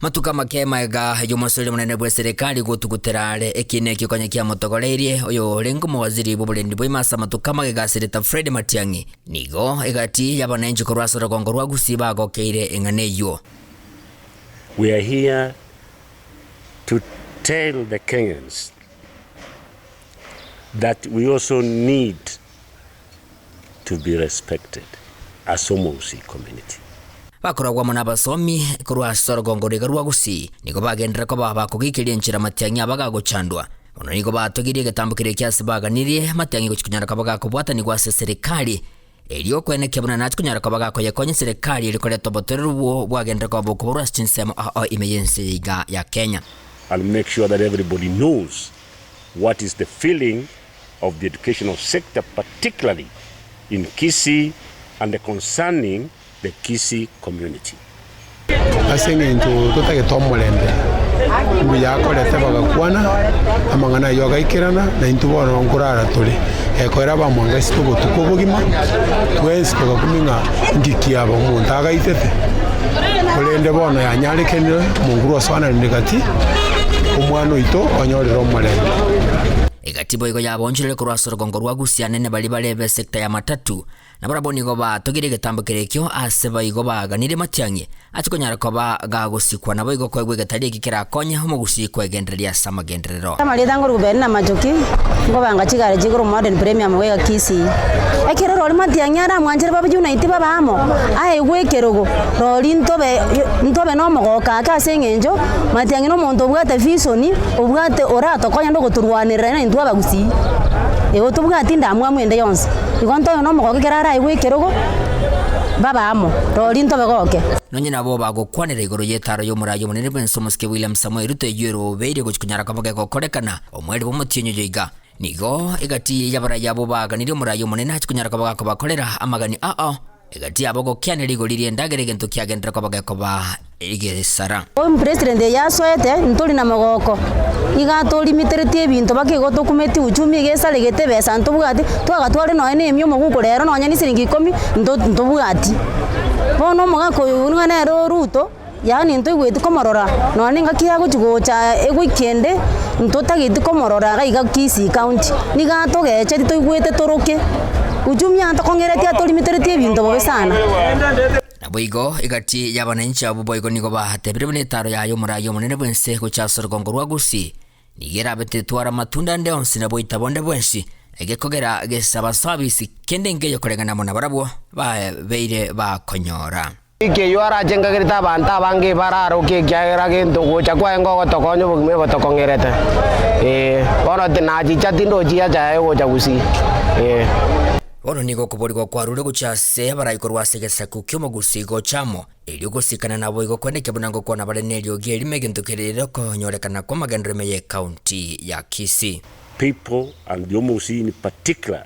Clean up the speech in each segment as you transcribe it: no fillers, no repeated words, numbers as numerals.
Matuko amake magega y'omosori omonene bw'eserekari gotugutera are ekiina ekio konya kiamotogoreirie, oyo orenge omowaziri bw'oborendi bwa ime ase amatuko amagega Senator Fred Matiang'i, nigo egati y'abananchi korwa ase orogongo rwa Gusii bagokeire eng'ana eyio. We are here to tell the Kenyans that we also need to be respected as Omogusii community. Bakoragwa amo nabasomi korwa ase orogongo roiga rwa Gusii nigo bagenderera koba bakogeikeria enchera matiang'i abo agagochandwa. Bono nigo batogirie egetambo keria ekia ase baganirie matiang'i gochia konyara koba gakobwatanigwa ase eserekari erio okwenekia buna nachi konyara koba gakoyekonya eserekari erio koreta obotoereru bwo bwagenderera koba bokoborwa ase chinsemo ao ime y'ense iga ya Kenya. And make sure that everybody knows what is the feeling of the educational sector particularly in Kisii and concerning the Kisii community. Ase engencho totagete omorembe, mbuya akorete bagakwana, amang'ana ayio agaikerana, na intwe bono nkorara tore. Ekoera abamwango ase obotuko obogima, twensi togakumia ng'a inki kiaba omonto agaitete, korende bono yanyarekanire omonguru osoananire gati, omwana oito onyorire omorembe. Egati boigo yabaonchorire korwa ase orogongo rwa Gusii anene baria bare b'esecta ya matatu, na barabwo nigo batogirie egetambo keria ekio ase boigo baganirie matiang'i ase konyara koba gagosikwa naboigo koegwa egetari eki kerakonye omogusii kwegendereria ase amagenderero. Amarieta nkorokwa Penina Machoki, nkobanga chigari chikorokwa Modern Premium goika Kisii. Ekero rori matiang'i aramwanchere babe unite babe amo, aegwe ekerogo, rori ntobe ntobe na omogoko ake ase eng'encho, matiang'i na omonto obwate vision, obwate oratokonye naende ogotorwanerera na intwe abagusii. Igo tobwati ndamwamu ende yonsi. Igo ntobe na omogoko ekero araegwe ekerogo, babe amo, rori ntobe goke. Nonye nabo bagokwanera igoro y'etaro y'omoraia omonene bw'ense omosike William Samoei Ruto eyio erobeirie gochia konyara koba gegokorekana omweri bw'omotienyi oyo iga. Nigo egati y'abarai abwo baganirie omoraia omonene achie konyara koba gakobakorera amagani ao egati yabo gokianera rigori ri'endagera egento kiagenderera koba gekoba egesara. Omopresident eye asoete ntori na mogoko, iga atorimiteretie ebinto baka igo tokumeti uchumi iga esaregete ebesa ntobwati, twagatware nonye na emia omoguko rero nonye na esiringi ikomi nto ntobwati. Bono omogaka oyo ng'a nere o Ruto, yaani ntoigweti komorora nonye na engaki agochi gocha ewiki ende, ntotageti komorora iga iga Kisii county, nigo atogecheti toigwete toroke, uchumi atokong'ereti atorimiteretie ebinto bobe sana. Naboigo egati y'abananchi abwo boigo nigo batebire buna etaaro yaye omoraia omonene bw'ense gocha ase orogongo rwa Gusii nigo erabe tetwara amatunda ande onsi na boita bonde bwensi, egekogera gesaba service kende nkeiyo koreng'ana amo nabarabwo babeire bakonyora. Wiki eyio arache nkagerete abanto abange bararoke ekiagera gento gocha kwaye ngogotokonya obogima ebotokong'erete. Ee, bono tinachicha tindochi ehacha yaye gocha gusii. Ee. Bono nigo okoborigwa kwarure gochia ase abarai korwa ase egesaku ki'omogusii gocha amo, erio gosikana naboigo kwendekia buna ngokwana bare neriogi erimo egento kerire okonyorekana kw'amagenderero ime y'ecounty ya Kisii. People and the Omogusii in particular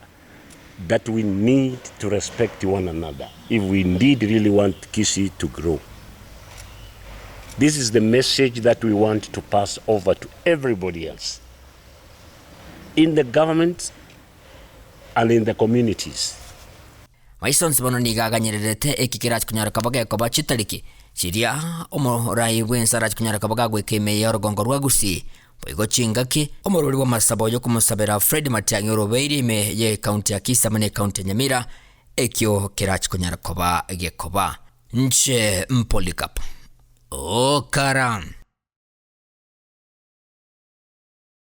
that we need to respect one another if we indeed really want Kisii to grow. This is the message that we want to pass over to everybody else in the government and in the communities. Maiso onsi bono nigo aganyererete eki kerache konyara koba gekoba chitariki chiria omorai bw'ense arache konyara koba gagoika ime y'orogongo rwa Gusii. Boigo chingaki, omorwori bw'amasabo oy'okomosabera Fred Matiang'i orobeire ime y'ecounty ya Kisii amo n'ecounty ya Nyamira, ekio kerache konyara koba gekoba. Nche Mpolycarp Okara.